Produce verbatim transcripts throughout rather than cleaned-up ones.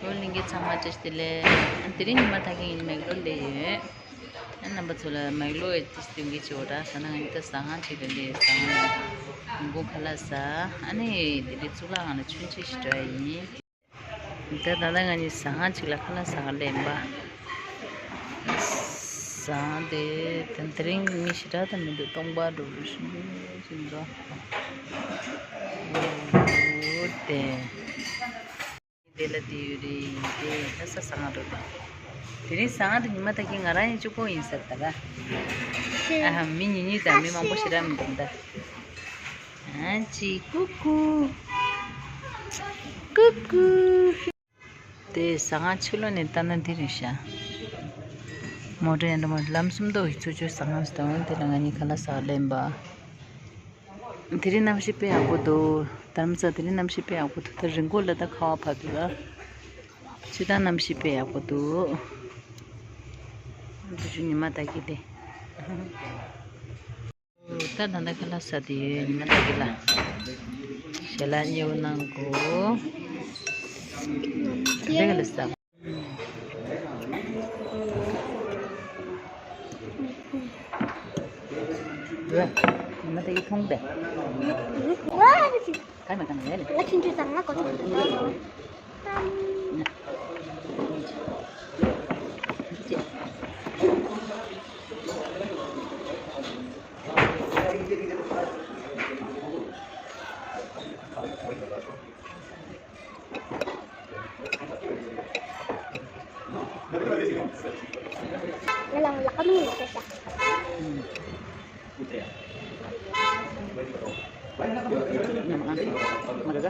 ལོ་གླིང་གི་ཚང་མ་བཀྲ་ཤིས་བདེ་ལེགས། དེ་རིང་ཉི་མ་ད་གིན་ངས་མེག་ལོར་སླེབས་ཡོད། རྣམ་པ་ཚོ་ལ་མེག་ལོར་ཡི་ཏིས་སྟོན་གྱི་ཆེ་བ་ར། ད་ནང་ངས་ད་ཟ་ཁང་ཅིག་ལ་སླེབས། ཟ་ཁང་ལ་ཡོང་ཁ་ལག་ཟ། ཨ་ནི་དེ་རིང་གཙུག་ལག་ཁང་ལ་མཆོད་མཇལ་ཞིག་འགྲོ་ཡ་ཡིན། ད་ད་ལྟ་ང་གཉིས་ཟ་ཁང་ཅིག་ལ་ཁ་ལག་ཟ་ག་སླེབས་པ། ཟ་ཁང་དེ་དེ་དེ་རིང་མི་ཞེ་དྲག་ད་མི་འདུག་སྟོང་པ་འགྲོ་རུ་ཞིག་འདུག་ཞིག་འགྲོ། འོ་དེ། དེ་ལ་དེ་ཡོད་རེད། དེ་ལྷ་ས་ཟ་ཁང་འགྲོ་དེ། དེ་རིང་ཟ་ཁང་དེ་ཉི་མ་ད་གིན་ང་རང་ཡང་གཅིག་པོ་ཡིན་ཟེར་ད་ར། ཨ་མི་ཉུང་ཉུང་དང་མི་མང་པོ་ཞེ་དྲག་མི་འདུག་ད། ཨ་ཅི་ཀུ་ཀུ། ཀུ་ཀུ། དེ་ཟ་ཁང་ཕྱི་ལོགས་ནས་ལྟ་ན་འདི་རེད་ཤག་མོ་ཊ་ཡང་འགྲོ་མ། ལམ་སུམ་མདོ་ཡི་ཚུར་ཕྱོགས་ཟ་ཁང་ཞིག་དང་། དེ་ལ་ང་གཉིས་ཁ་ལག་ཟ་ག་སླེབས་པ། དེ་རིང་གནམ་གཤིས་དཔེ་ཡག་པོ་འདུག་རྡ་རམ་ས་དེ་རིང་གནམ་གཤིས་དཔེ་ཡག་པོ་འདུག་ད་རི་མགོ་ལ་ད་ཁ་བ་བབས་འདུག་ལ། སྤྱིར་བཏང་གནམ་གཤིས་དཔེ་ཡག་པོ་འདུག་འདི་ཆུ་ཉི་མ་ད་གི་དེ། ད་ད་ལྟ་ཁ་ལག་ཟ་དེ་ཡོད། ཉི་མ་ད་གི་ལ་ཞལ་ལག་མཉེས་པོ་གནང་གོ། ད་ལྟ་ཁ་ལག་ཟ། ཉི་མ་ད་གི་མཐོང་དེ། ག་མ་ག་མ་ཡ་ལེ།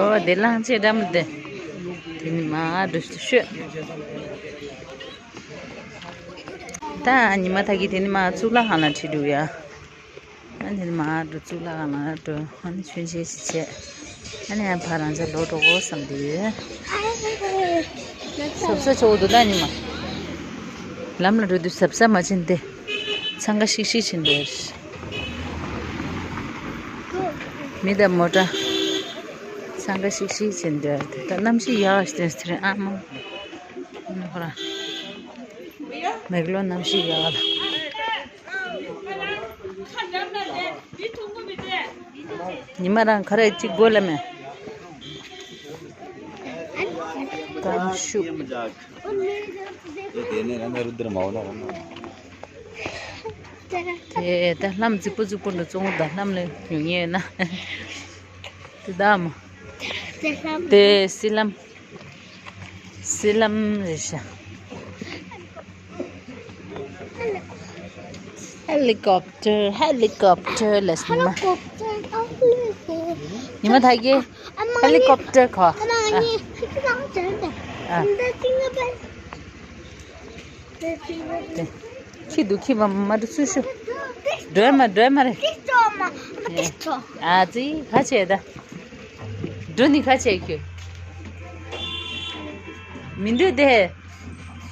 ཨོ་དེ་ལང་ཆེ་འདྲ་མི་འདི། དེ་ནི་མ་འགྲོ་ཤོད། ད་ཉི་མ་ད་གི་དེ་ནི་མ་གཙུག་ལག་ཁང་ལ་ཁྲིད་འགྲོ་ཡ། ཨ་ནི་མ་འགྲོ་གཙུག་ལག་ཁང་ལ་འགྲོ། ཨ་ནི་མཆོད་མཇལ་ཞིག་བྱས། ཨ་ནི་ཡང་ཕར་རང་ཅག་ལོག་འགྲོ་དགོས་བསམ་གྱི་ཡོད། ཟབ་ས་ཆེ་བོ་འདུག་ད་ཉི་མ། ལམ་ལ་འགྲོ་དུས་ཟབ་ས་མ་ཕྱིན་ཏེ། འཚང་ཁ་ཤིག་ཤིག་ཕྱིན་འདུག་མི་དང་མོ་ཊ། འཚང་ཁ་ཤིག་ཤིག་ཕྱིན་འདུག་ད་གནམ་གཤིས་ཡག་ཤོས་དེ་རེད། ཨ་མ། ཨ་ནི་ཁོ་རང་། མེག་ལོར་གནམ་གཤིས་ཡག་ལ། ཉི་མ་རང་ག་རེ་གཅིག་དགོས་ལ་མེད། ཀམ་ཤུ། དེ་ད་ལྷམ་རྫིག་པོ་རྫིག་པོ་འདྲ་བཙོང་། ད་ལྷམ་ལ་ཉོ་མཁན་ཡོད་ན། དེ་ད་མོ། དེ་སི་ལམ། སི་ལམ་རེད་ཤག་ཧེ་ལི་ཀོབ་ཊར། ཧེ་ལི་ཀོབ་ཊར་ལས་ཉི་མ། ཉི་མ་ད་གི་ཧེ་ལི་ཀོབ་ཊར་ཁོ། ཨ། ཁྱི་འདུག་ཁྱི་མ་མ་འགྲོ་ཚུལ་ཤོད། འགྲོ་མ་འགྲོ་མ་རེད། ཨ་ཙི་ཁ་ཆེ་ད། འགྲོ་ནི་ཁ་ཆེ་ཁྱོད། མི་འགྲོ་དེ།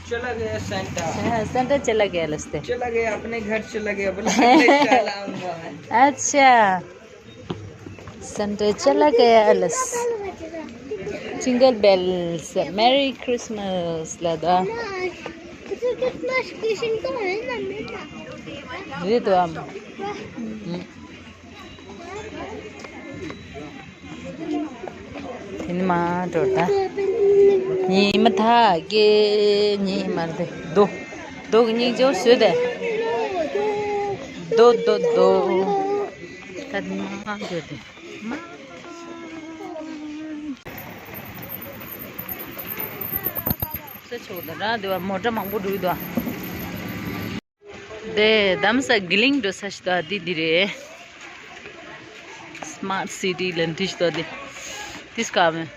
चला गया सेंटा। हाँ, सेंटा चला गया लस्ते। चला गया, अपने घर चला गया, बोला, "अगले साल आऊंगा मैं।" अच्छा। सेंटा चला गया लस। Jingle bells, Merry Christmas ལ་ད། རེད་དོ་ཨམ། ཨུམ། དེ་ནི་མ་འགྲོ་ད། ཉི་མ་ཐག་གི་ཉི་མ་རེད་དོ། དོ་གི་སྙིང་རྗེ་བཟོས་ཏེ། དོ་དོ་དོ། ད་དེ་ནི་མ་འགྲོ་དེ། མ། ས་ཆོག་ད་ར་དེ་བ་མོ་ཊ་མང་པོ་འགྲོ་གི་འདུག་དེ་དྷ་རམ་ས་གི་ལིང་འགྲོ་ས་ཞིག་ད་དེ་དེ་རེད། སི་མཱར་ཊི་སི་ཊི་ལན་ཏི་ཞིག་ད་དེ། དེ་སྐབས་མེད།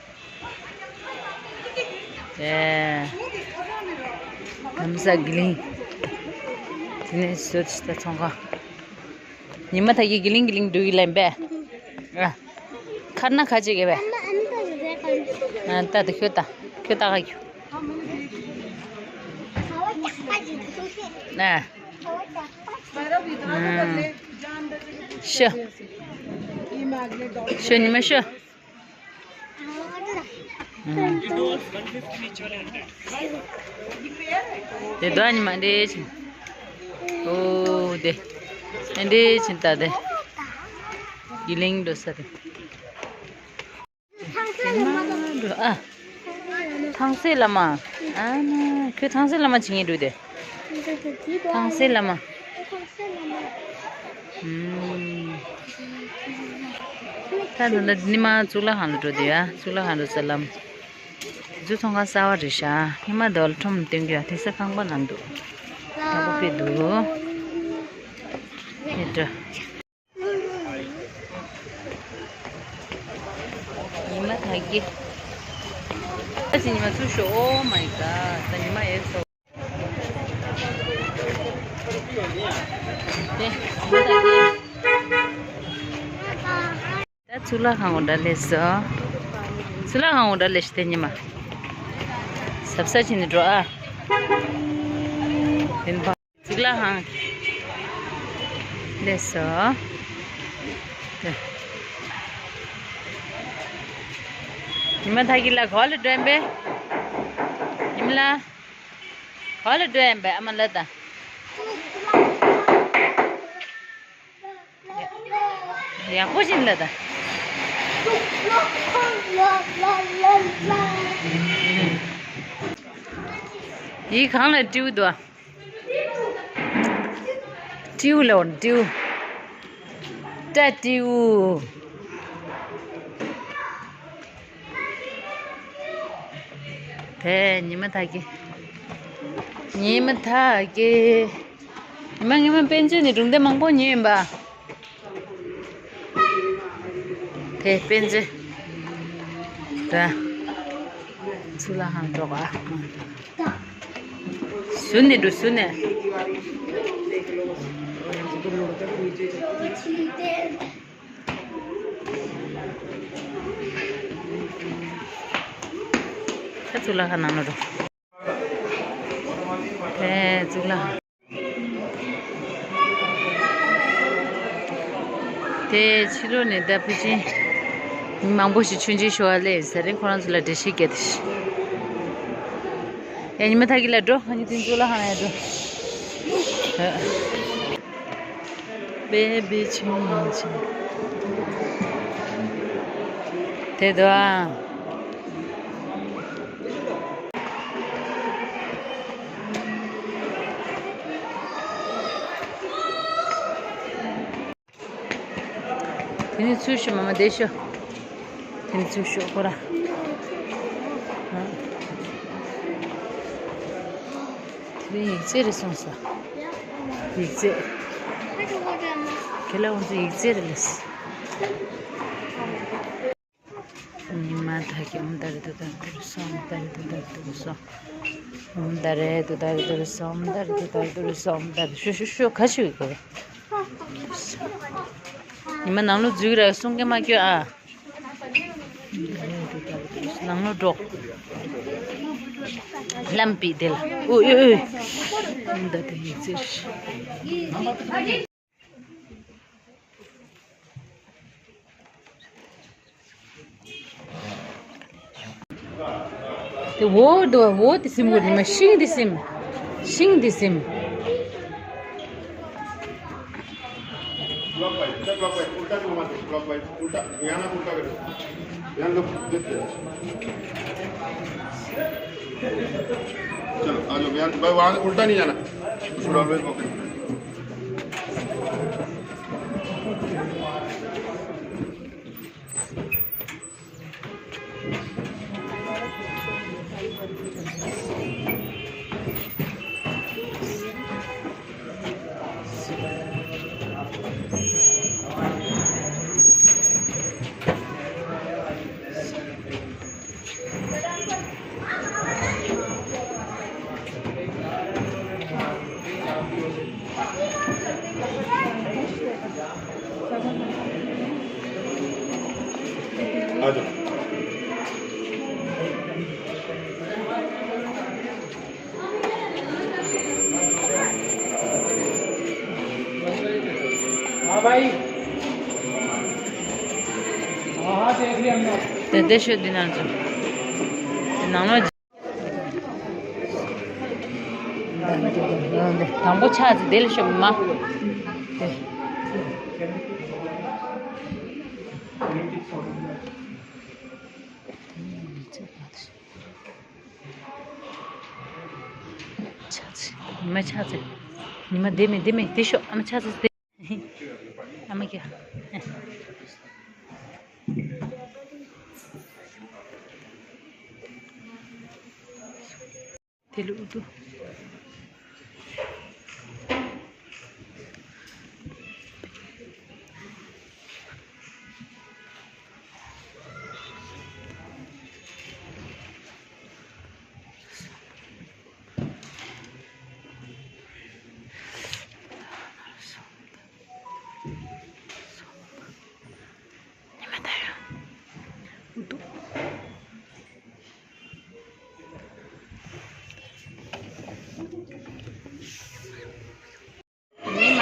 ཨེ། དྷ་རམ་ས་གི་ལིང་། དེ་ནས་བཟོས་ཞིག་ད་ཚོང་ཁང་། ཉི་མ་ཐག་གི་གི་ལིང་གི་ལིང་འགྲོ་གི་ལན་པས། ཨ། ཁར་ན་ཁ་ཅིག་གི་བས། ཨ་ད་དེ་ཁྱོད་ད་ཁྱོད་ད་ག་ཁྱོད། ཨ། ཤོ། ཤོ་ཉི་མ་ཤོ། དེ་དོ་ཉི་མ་འདྲེ་ཆིན། ཨོ་དེ། འདྲེ་ཆིན་ད་དེ། གི་ལིང་འགྲོ་ས་དེ། ཨ། ཐང་སེ་བླ་མ། ཨ་ན་ཁྱོད་ཐང་སེ་བླ་མ་བྱེད་ངེས་འགྲོ་དེ། ཐང་སེ་བླ་མ། ཨུམ། ད་ད་ད་ཉི་མ་གཙུག་ལག་ཁང་ལ་འགྲོ་དེ་ཡ། གཙུག་ལག་ཁང་འགྲོ་ས་ལམ། འཛུལ་ཚོང་ཁང་གསར་བ་རེད་ཤག་ཉི་མ་དོལ་ཁྲོམ་སྟོན་གྱི་ཡ། དེ་ས་ཁང་པ་ནང་འདུག་ད་གོ་པེ་འདུག་ཡེ་འདྲ། ཉི་མ་ཐག་གི། ད་ཅི་ཉི་མ་ཚུར་ཤོག Oh my god. ད་ཉི་མ་ཡོད་སོ། དེ་ཉི་མ་ཐག་གི། ད་གཙུག་ལག་ཁང་འོ་འདྲ་ལས་སོ། གཙུག་ལག་ཁང་འོ་འདྲ་ལས་ཤི་དེ་ཉི་མ། ཟབ་ས་ཕྱིན་ནས་འགྲོ་ཨ། དེ་ནི་བ། གཙུག་ལག་ཁང་། ལས་སོ། དེ། ཉི་མ་ཐག་གི་ལ་གོ་ལ་འགྲོ་ཡིན་པས། ཉི་མ་ལ། གོ་ལ་འགྲོ་ཡིན་པས་ཨ་མ་ལ་ད། ཡག་པོ་ཞིག་ལ་ད། ཡིག་གང་ལ་ཏྲིའུ་དོ། ཏྲིའུ་ལ་འོ་ཏྲིའུ། ཏྲ་ཏྲིའུ། དེ་ཉི་མ་ཐག་གི། ཉི་མ་ཐག་གི། ཉི་མ་ངས་མ་དཔེ་མཛོད་ནས་སྒྲུང་དེབ་མང་པོ་ཉོས་ཡིན་པ། དེ་དཔེ་མཛོད། ད། གཙུག་ལག་ཁང་འགྲོ་ག་ཟུར་ནས་འགྲོ་ཟུར་ནས། ད་གཙུག་ལག་ཁང་ནང་ལ་འགྲོ། དེ་གཙུག་ལག་དེ་ཕྱི་ལོགས་ནས་ད་ཕལ་ཆེར་མི་མང་པོ་ཞིག་མཆོད་མཇལ་ཞུ་བ་སླེབས་ཟེར་རིང་ཁོ་རང་ཚོ་ལ་འགྲེལ་བཤད་རྒྱག་དེ། ཡ་ཉི་མ་ཐག་གི་ལ་འགྲོ། ང་གཉིས་དེ་གཙུག་ལག་ཁང་ལ་ཡ་འགྲོ། དཔེ་བི་ཆུང་ཡིན་ཆེ། དེ་དོ་ཨ། དེ་ནི་ཚུར་ཤོག་མ་མ་བསྡད་ཤོག་དེ་ནི་ཚུར་ཤོག་ཁོ་ར། དེ་རིང་ཡིག་ཚད་རེ་སོང་ས། ཡིག་ཚད། ཁྱེད་ལ་འོང་ཚོ་ཡིག་ཚད་རེ་ལས། ཉི་མ་ཐག་གི་ཨོཾ་ཏཱ་རེ་ཏུཏྟཱ་རེ་ཏུ་རེ་སྭཱ། ཨོཾ་ཏཱ་རེ་ཏུཏྟཱ་རེ་ཏུཏྟཱ་རེ་ཏུ་རེ་སྭཱ། ཨོཾ་ཏཱ་རེ་ཏུཏྟཱ་རེ་ཏུ་རེ་སྭཱ། ཨོཾ་ཏཱ་རེ་ཏུཏྟཱ་རེ་ཏུ་རེ་སྭཱ། ཨོཾ་ཏཱ་རེ། ཤོ་ཤོ་ཤོ་ག་ཤོ་གི་གོ། ཉི་མ་ནང་ལོགས་འཛུལ་གི་ར་གསུང་གི་མ་སྐྱོ་ཨ། ནང་ལོགས་འགྲོ། ལམ་པི་དེ་ལ། ཨོ་ཨོ་ཨོ། ཨོཾ་ཏཱ་རེ་ཡེ་ཙིར། དེ་འོ་དོ་འོ་དེ་སིམ་གོ་ནི་མ་ཤིང་དེ་སིམ། ཤིང་དེ་སིམ། Clockwise, उल्टा clockwise, उल्टा क्यों मारते हो? Clockwise, उल्टा, यहाँ ना उल्टा करो। चलो, आ जाओ भैया, भाई, वहाँ से उल्टा नहीं जाना, थोड़ा वेट पकड़। हाँ भाई, हाँ, हाँ, देख लिया हमने। དེ་དེ་ཤོད་འདི་ནང་ཚོ། དེ་ནང་ལ། དང་པོ་ཆ་ཚེ་དེ་ལ་ཤོད་མ། དེ། ཆ་ཚེ། ཉི་མ་ཆ་ཚེ། ཉི་མ་དེ་མེད་དེ་མེད་དེ་ཤོག་ཨ་མ་ཆ་ཚེ་དེ། ཨ་མ་ཀྱ། དེ་ལུ་ཨུ་ཏུ། ཉི་མ།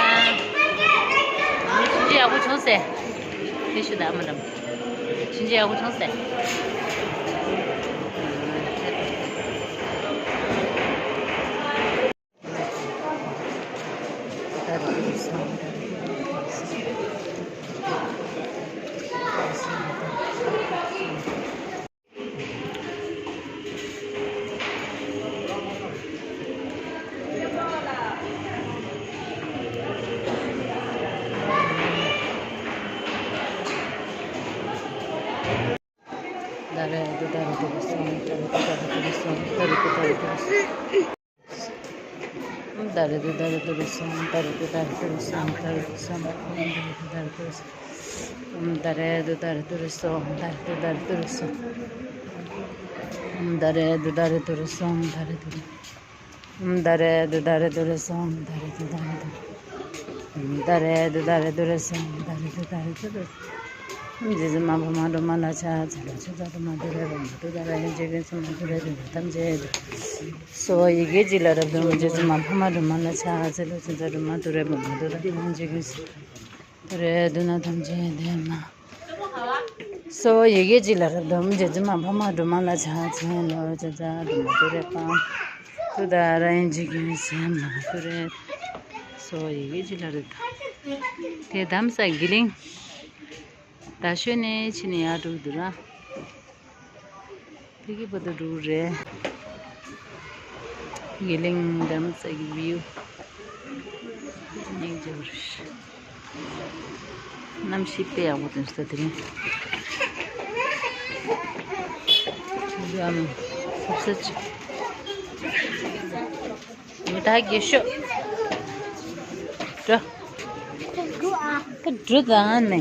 ཕྱིན་ཆད་ཡག་པོ་བྱུང་ཟེར། དེ་ཞུ་ད་ཨ་མ་ལམ། ཕྱིན་ཆད་ཡག་པོ་བྱུང་ཟེར། ད་རེས་འདི་ད་རེས་འདི་རེད་སོང་། ད་རེས་འདི་ད་རེས་འདི་རེད་སོང་། ད་རེས་འདི་ད་རེས་འདི་རེད་སོང་། ད་རེས་འདི་ད་རེས་འདི་རེད་སོང་། ད་རེས་འདི་ད་རེས་འདི་རེད་སོང་། ད་རེས་འདི་ད་རེས་འདི་རེད་སོང་། ད་རེས་འདི་ད་རེས་འདི་རེད་སོང་། ད་རེས་འདི་ད་རེས་འདི་རེད་སོང་། ད་རེས་འདི་ད་རེས་འདི་རེད་སོང་། ད་རེས་འདི། ད་རེས་འདི་ད་རེས་འདི་རེད་སོང་། ད་རེས་འདི་ད་རེས་འདི། ད་རེས་འདི་ད་རེས་འདི་རེད་སོང་། ད་རེས་འདི་ད་རེས་འདི་རེད། རྗེ་བཙུན་མ་འཕགས་མ་སྒྲོལ་མ་ལ་ཕྱག་འཚལ་ལོ། ཆོས་རྒྱལ་དུ་མ་དུ་རེ་བ་མ་དུ་ད་ར་ཡན་ཆད་ཀྱི་སྲུང་མ་དུ་རེ་དུ་ཐམས་ཅད་དུ། གསོལ་བ་ཡི་གེ་གཅིག་ལ་རབ་ཏུ་རྗེ་བཙུན་མ་འཕགས་མ་སྒྲོལ་མ་ལ་ཕྱག་འཚལ་ལོ། ཆོས་རྒྱལ་དུ་མ་དུ་རེ་བ་མ་དུ་ད་ར་ཡན་ཆད་ཀྱི་སྲུང་དུ་རེ་དུ་ན་ཐམས་ཅད་དེ་མ། གསོལ་བ་ཡི་གེ་གཅིག་ལ་རབ་ཏུ་རྗེ་བཙུན་མ་འཕགས་མ་སྒྲོལ་མ་ལ་ཕྱག་འཚལ་ལོ། ཆོས་རྒྱལ་དུ་མ་དུ་རེ་བ་མ་དུ་ད་ར་ཡན་ཆད་ཀྱི་སྲུང་མ་དུ་རེ། གསོལ་བ་ཡི་གེ་གཅིག་ལ་རབ་ཏུ། དེ་དྷ་རམ་ས་དགེ་ལེགས། རྡ་ཤོད་ནས་ཕྱིན་ནས་ཡར་འགྲོ་གི་འདུག་ར། ཕ་གི་བར་དུ་འགྲོ་གི་རེད། དགེ་ལེགས་རྡ་རམ་ས་གི་བིའུ། སྙིང་རྗེ་པོ་རེད། གནམ་གཤིས་དཔེ་ཡག་པོ་ཐོན་སོང་དེ་རིང་། ཡ་མ་སབ་སབ་ཅིག་མི་ད་དགེ་ཤོག་འགྲོ། ད་འགྲོ་ད་ཨ་ནེ།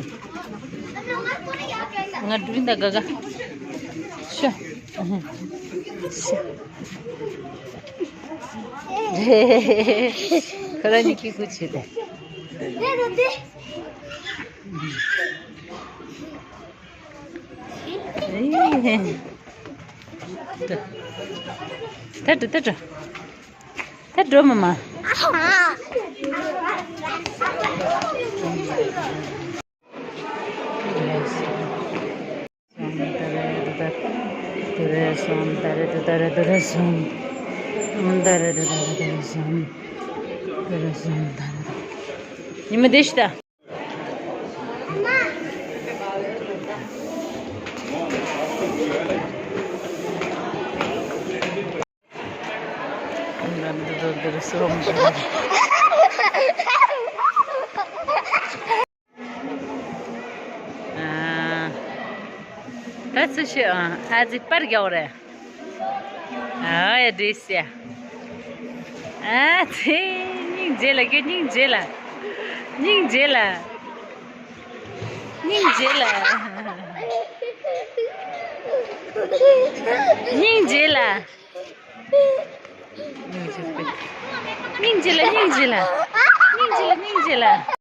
ང་འགྲོ་ཡིན་ད་ག་ག་ཤོག་ཤོག་ཁོ་རང་གཉིས་ཀྱིས་ཁུ་བྱེད་དེ། ད་འགྲོ་ད་འགྲོ། ད་འགྲོ་མ་མ། དུ་རེ་སོང་། ད་རེ་དུ་ད་རེ་དུ་རེ་སོང་། ད་རེ་དུ་ད་རེ་དུ་རེ་སོང་། དུ་རེ་སོང་། ད་རེ་དུ། ཉི་མ་བདེ་ཤི་ད། འདིར་སོང་། ཨ། ད་ཚུར་ཤོག་ཨ། ཨ་ཙི་པར་རྒྱག་རེད། ཨ་ཡ་འདྲེས་ཡ། ཨ་ཙི། སྙིང་རྗེ་ལ་ཁྱོད། སྙིང་རྗེ་ལ། སྙིང་རྗེ་ལ། སྙིང་རྗེ་ལ། སྙིང་རྗེ་ལ། སྙིང་རྗེ་ལ། སྙིང་རྗེ་ལ། སྙིང་རྗེ་ལ། སྙིང་རྗེ་ལ། སྙིང་རྗེ་ལ།